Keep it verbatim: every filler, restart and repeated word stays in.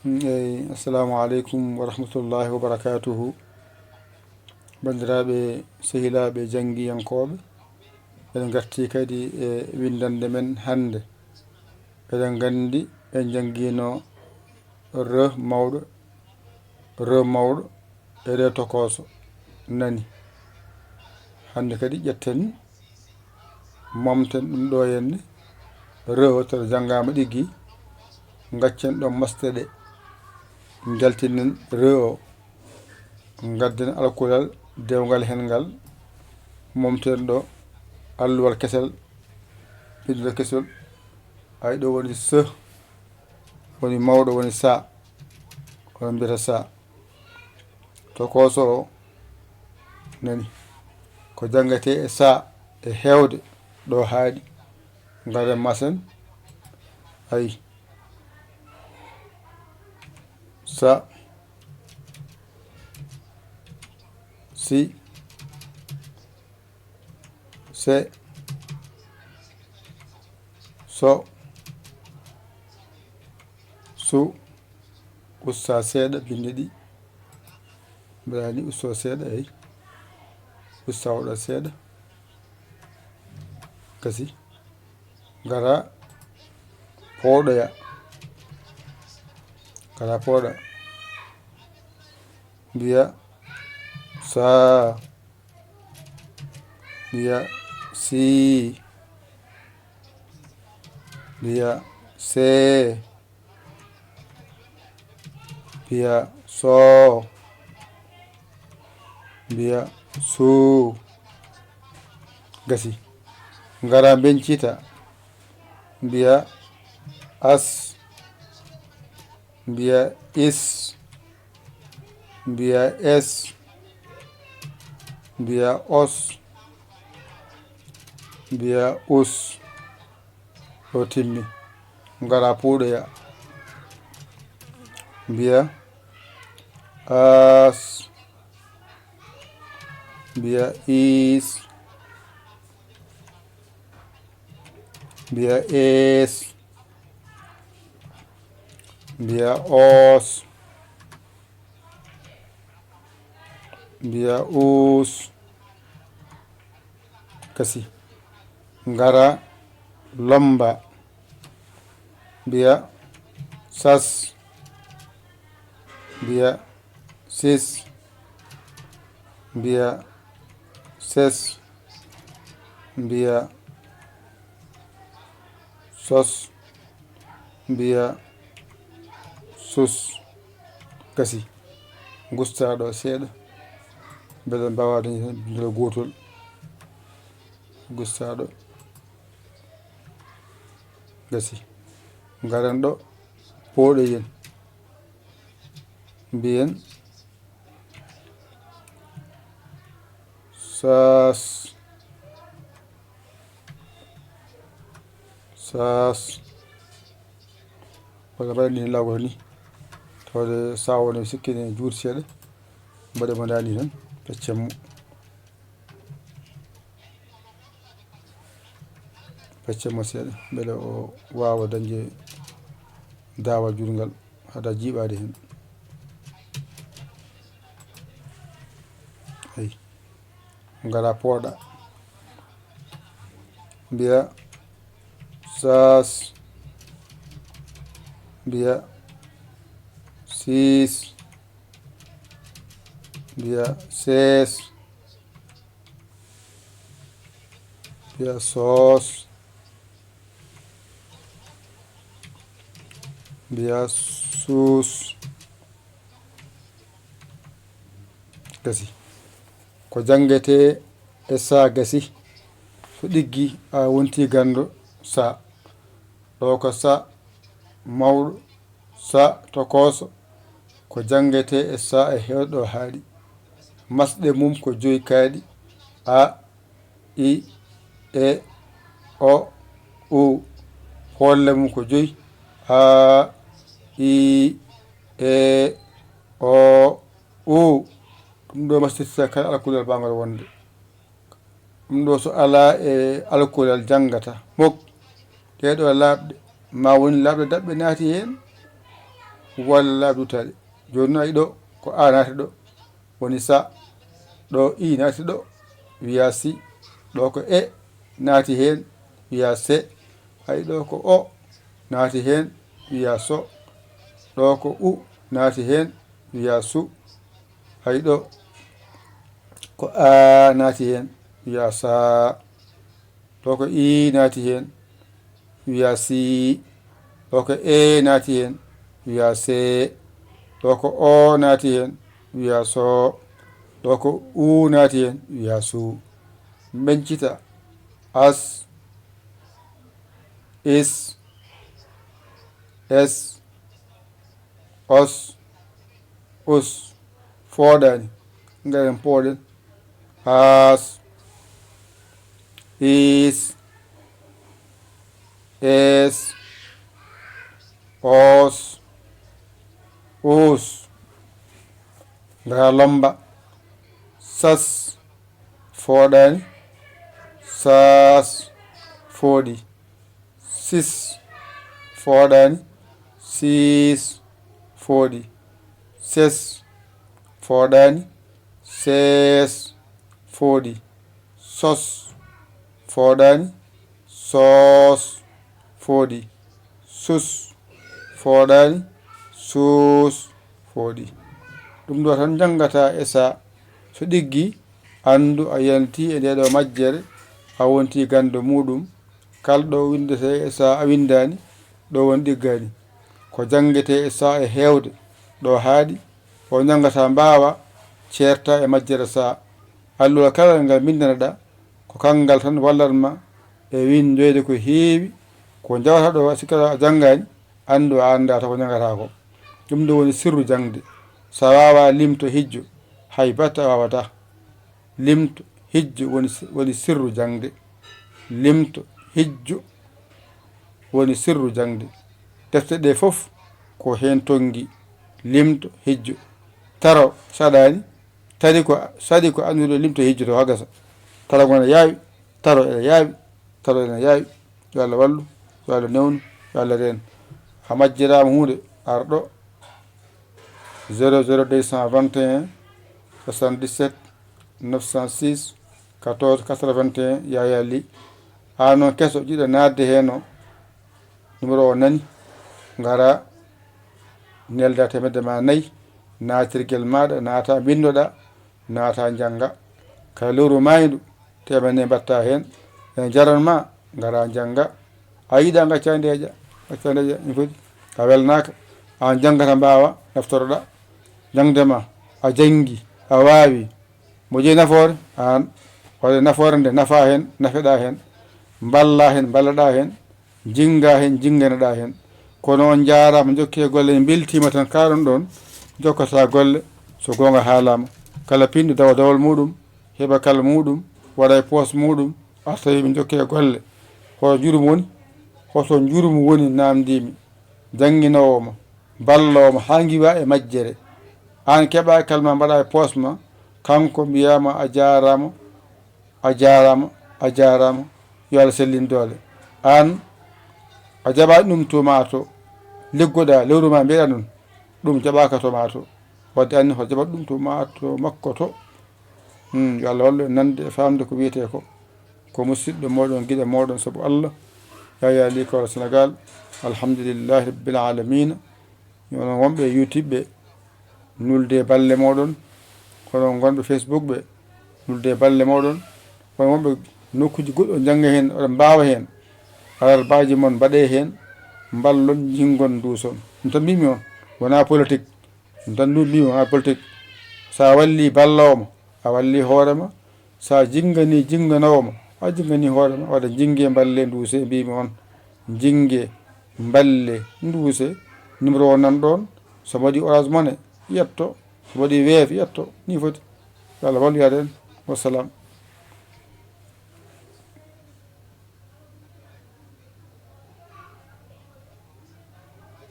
Eyi, assalamu aleykum wa rahmatullahi wa barakatuhu. Banndiraaɓe, sehilaaɓe, janngiyankooɓe, eɗen ngarti kadi e winndannde men hannde. Eɗen nganndi en njanngiino re mawɗo, re mawɗo, e re tokooso nani. Hannde kadi ƴetten, momten ɗum ɗo henne, re o, tawa janngaama ɗiggi, ngaccen ɗo masde ɗe, njaltinen re o, ngadden alkulal dewngal heen ngal, momten ɗo alluwal kesal, binndol kesol, ay ɗo woni se, woni mawɗo, woni sa, oɗon mbiyata sa. Tokooso o nani. Ko janngetee e sa e heewde ɗo haaɗi. Ngaren masen. Ayi. Sa. Si. Se. So. Su. Usta seeɗa, binndi ɗi. Mbaɗa ni, usto seeɗa, eyi. Usta oɗo seeɗa. Gasi. Ngara pooɗoya. Ngara pooɗa. Mbiya saa. Mbiya sii. Mbiya see. Mbiya soo. Mbiya suu. Gasi. Ngara mbencita. Mbiya as. Mbiya is. Mbiya es. Mbiya os. Mbiya us. Ɗo timmi. Ngara puuɗoya. Mbiya as. Mbiya is. Mbiya es. Mbiya os. Mbiya us. Gasi. Ngara lomba. Mbiya sas. Mbiya sis. Mbiya ses. Mbiya sos. Mbiya sus. Gasi. Ngusta ɗo seeɗa. Mbele mbaawa dañde heen binndol gootol. Ngusta ɗo. Gasi. Ngaren ɗo. Pooɗoyen. Mbiyen. Saas. Saas. Walla mbaɗen ni lawol ni. Tawde sawo ne sikki ne juuti seeɗa. Mbaɗen mo ndani tan. Peccen mo. Peccen mo seeɗa. Mbele o waawa dañde daawal juutngal. Hada jiiɓaade heen. Eyi. Ngara pooɗa. Mbiya saas. Mbiya siis. Mbiya sees. Mbiya soos. Mbiya suus. Gasi. Ko janngetee e sa gasi. So ɗiggi, a wonti ganndo sa. Ɗo ko sa mawɗo, sa tokooso. Ko janngetee e sa e heewɗo haaɗi. Masɗe mum ko joyi kaaɗi. A, i, e, o, u. Poolle mum ko joyi. A, i, e, o, u. Ɗum ɗo mastirta kala alkulal baangal wonde. Ɗum ɗo so alaa e alkulal janngata. Mok, ɗee ɗo laaɓɗe, ma woni laaɓɗe daɓɓe naati heen. walla duttaade. Jooni noon, ayi ɗo, ko A naati ɗo, woni sa. Ɗo I naati ɗo, wiya si. Ɗo ko E naati heen, wiya se. Ayi ɗo ko O naati heen, wiya so. Ɗo ko U naati heen, wiya su. Ayi ɗo ko A naati heen, wiya sa. Ɗo ko I naati heen, wiya si. Ɗo ko E naati heen, wiya se. Ɗo ko O naati heen, wiya so. Ɗo ko U naati heen, wiya su. Mbeñcita. As, is, es, os, us. Fooɗaani. Ngaren pooɗen. As, is, es, os, us. Ngara lomba. Sas, fooɗaani. Sas, fooɗi. Sis, fooɗaani. Sis, fooɗi. Ses, fooɗaani. Ses, fooɗi. Sos, fooɗaani. Sos, fooɗi. Sus, fooɗaani. Sus, fooɗi. Ɗum ɗo tan njanngata e sa. So ɗiggi, anndu a yalti e nde ɗo majjere, a wonti ganndo muuɗum. Kala ɗo winndetee e sa a winndaani, ɗo woni ɗiggaani. Ko janngetee e sa e heewde, ɗo haaɗi, o njanngata mbaawa ceerta e majjere sa. Alluwal kala ngal mbinndanɗa, ko kanngal tan wallat ma e winndoyde ko heewi, ko njawata ɗo sikkaɗa a janngaani, anndu a anndaa to ko njanngata ko. Ɗum ɗo woni sirru jaŋde. Sa waawa limto hijjo, hay batta a waawata. Limto hijjo woni, woni sirru jaŋde. Limto hijjo woni sirru jaŋde. Defte ɗe fof ko heen tonngi. Limto hijjo. Taro saɗaani, tari ko, saɗi ko anndude limto hijjo to haa gasa. Taro ngo ene yaawi, taro ene yaawi, taro ene yaawi. Yo Allah wallu, yo Allah newnu, yo Allah reen. A majjiraama huunde, ar ɗo. Zéro zéro deux cent vingt et un, soixante-dix-sept, neuf cent six, quatorze quatre-vingt-un, Yaya Ly. Aan noon keso, jiɗɗo naatde heen o, numéro o nani, ngara, nelda teemedde ma nayi, naatirgel maaɗa, naata, mbinndoɗa, naata, njannga. Kala lewru maayndu, teemedde nayi mbaɗta heen, ene jaran ma, ngara, njannga. A yiɗa ngacca ndeeƴa, ngacca ndeeƴa, ene foti. A welnaaka, aan janngata mbaawa, naftoroɗa jaŋde ma, a janngi, a waawi. Mo jeyi nafoore, aan, waɗa nafoore nde nafa heen, nafeɗa heen, mballa heen, mballaɗa heen, jinnga heen, jinnganaɗa heen. Kono on njaaraama, njokkee golle, en mbeltiima tan, kaɗon ɗoon, jokkata golle, so goonga haalaama. Kala pinɗo dawa dawol muuɗum, heɓa kala muuɗum, waɗa e poos muuɗum, arta wiya mi njokkee golle. Hoto njurum woni? Hoto njurum woni, naamndiimi. Jannginoowo ma, balloowo ma, haa ngiwa e majjere. Aan keɓa kalma mbaɗa e poos ma, kanko mbiyaama a jaaraama, a jaaraama, a jaaraama. Yo Allah sellin doole. Aan a jaɓaani ɗum to ma to, liggoɗa, lewru ma mbiyeɗa noon, ɗum jaɓaaka to ma to. Wadde aan hoto jaɓat ɗum to ma to, makko to. Hmm, yo Allah wallu en nande e faamde ko wiyetee ko. Ko musidɗo mooɗon, giɗo mooɗon sabu Allah, Yaya Ly Kora Sénégal. Alhamdulillahi Rabbil Alamina. Onon wonɓe YouTube ɓe, nulde balle mooɗon. Onon gonɓe Facebook ɓe, nulde balle mooɗon. Onon wonɓe nokkuuji goɗɗo, njannga heen, oɗon mbaawa heen. Alarbaaji mon mbaɗee heen, mballon, jinngon, nduuson. Ɗum tan mbimi on, wonaa politique. Ɗum tan ndu mbimi, wonaa politique. So a walli balloowo ma, a walli hoore ma. So a jinngani jinnganoowo ma, a jinngani hoore ma. Wadde njinnge, mballe, nduuse, mbimi on. Njinnge, mballe, nduuse. Numéro o nan ɗoon. So mbaɗi Orange Money, yetto. So mbaɗi Wave, yetto. Ni foti. Yo Allah wallu yaade en. Wassalam.